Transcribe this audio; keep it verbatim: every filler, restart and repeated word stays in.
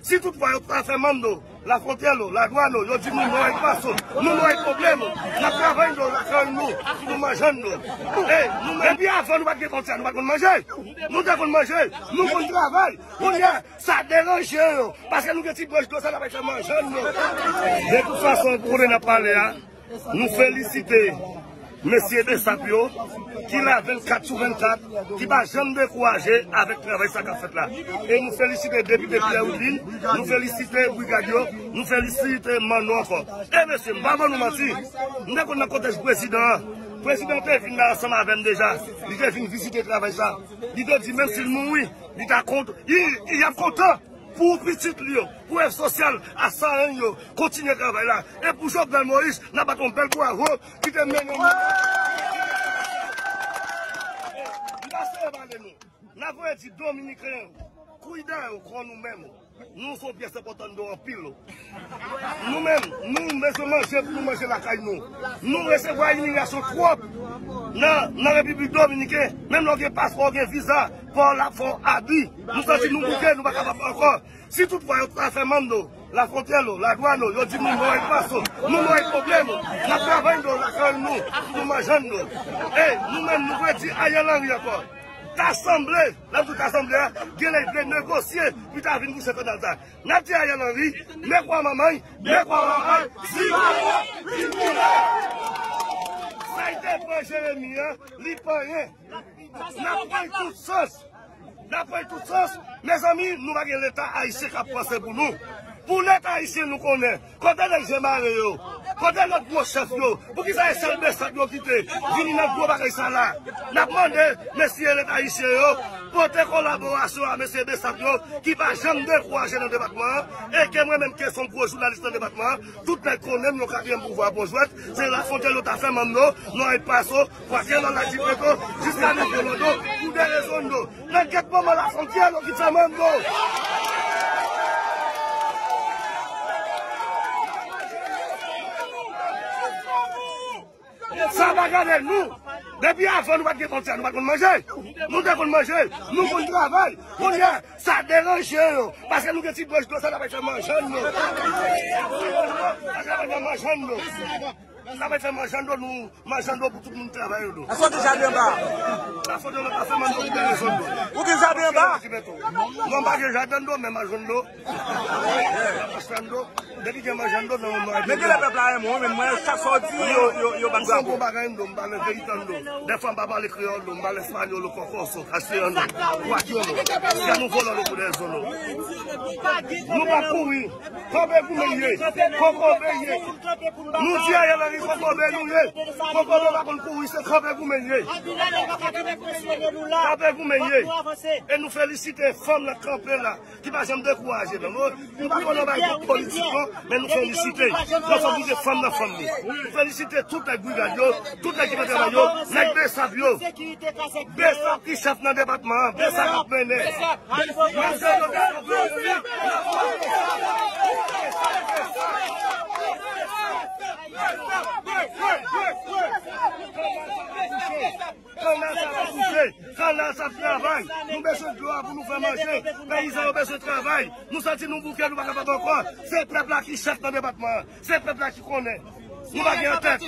Si toutfwa yo ta fè Mando, Lafontyèn, Ladwàn, yo di nou nou ay paso, nou nou ay pwoblèm, n ap travay nou lakay nou, nou manjan nou. E nou menm, depi avan nou pa t gen fwontyè, nou pa t konn manje. Nou te konn manje, nou konn travay. Kounye a, sa deranje yo, paske nou gen ti branch dlo sa n ap fè manjan nou. De tout fason, pou kote n ap pale a, nou felisite mesye Besap yo, ki la vennkat sou vennkat, ki pa janm dekouraje avèk travay sa k ap fèt la. E nou felisite depite Pierre Woodin, nou felisite brigad yo, nou felisite Manno ankò. E mesye, m pa ban nou manti, m te konn nan kòtèj prezidan an. Prezidan an te vin la ansanm avè m deja. Li te vin vizite travay sa. Li te di menm si l mouri, li ta kont-, li, li ap kontan pou pitit li yo, pou èv sosyal a Sarann yo, kontinye travay la. E pou Jovenel Moïse, n ap bat yon bèl bwavo, ki te mennen nou. N pa sere pale nou. N ap voye di Dominiken yo, kwida yo kon nou menm. Nou se yon pyès enpòtan nan anpil. Nou menm, nou bezwen manje pou nou manje lakay nou. Nou resevwa imilyasyon twòp nan, nan Repiblik Dominiken. Menm lè w gen paspò, w gen viza, fò w la, fò w abi. Nou santi nou bouke, nou pa kapab ankò. Si toutfwa yo ta fè Mando, Lafontyèn, Ladwàn, yo di nou nou ay paso, nou nou ay pwoblèm, n ap travay nou lakay nou, nou manjan nou. E nou menm, nou vle di Ariel Henry ankò. Ta sanble, lè m di ta sanble a, genlè l vle negosye pou ta vin bouche kanal sa. N ap di Ariel Henry, men kwa manman, men kwa manman, si pa vre, vin boule. Sa l te pran Jeremi an, li pa anyen. N ap pran l tout sans. N ap pran l tout sans. Mezanmi, nou pa gen Leta ayisyen k ap panse pou nou. Pou Leta ayisyen, nou konnen. Kote nèg je mare yo? Kote lòt gwo chèf yo? Poukisa se sèl Besap yo kite vini nan gwo bagay sa la? N ap mande mesye Leta ayisyen yo pote kolaborasyon a mesye Besap yo ki pa janm dekouraje nan depatman an, e ke mwen menm ke se yon gwo jounalis nan depatman an, tout nèg konnen m, yon katriyèm pouvwa pwojwèt, se Lafontyèn yo ta fè Manno, nou ay paso, Kwake lò la di Petro, jiska nivo Lòdo, pou de rezon do. Nan gèt manman Lafontyèn, yo ki fè Mando. Sa pa gade nou. Depi avan nou pa t gen fwontyè, nou pa t konn manje. Nou te konn manje, nou konn travay. Kounye a, sa deranje yo. Paske nou gen ti branch dlo sa, n ap fè manjan nou. N ap fè manjan nou. N ap fè manjan nou, manjan nou pou tout moun travay yo. Lafontyèn jaden anba. Lafontyèn anba, fè manjan nou pou de rezon nou. Ou gen jaden anba? Non, m pa gen jaden nou, men manjan nou. Manjan nou. Depi gen manjan nou, non, non. Men genlè pèp la renmen w, men mwen, chak sa w di, yo, yo, yo bat bravo. Bon bagay nou, m pale verite nou. Dèfwa m pa pale kreyòl nou, m pale espanyòl, kokoso, kastellano, kwatino. Si nou vòlò nou pou de rezon nou. Nou pa kouri. Kanpe goumen ye. Kokobe ye. Nou di Ariel Henry kokobe nou ye. Kokobe pa konn kouri, se kanpe goumen ye. Kanpe goumen ye. E nou felisite fanm nan kanpe la, ki pa janm dekouraje, non. Nou pa konn anba gwoup politik, non, men nou felisite. Konsa nou gen fanm nan fanm nou. Nou felisite tout nèg brigad yo, tout nèg ki nan travay yo, nèg Besap yo. Besap ki chèf nan depatman an, Besap ap mennen. Kanal sa pa bouche, kanal sa ap travay. Nou bezwen dlo a pou nou fè manje. Peyizan yo bezwen travay. Nou santi nou bouke, nou pa kapab ankò. Se pèp la ki chèf nan depatman an. Se pèp la ki konnen. Nou pa gen antèt.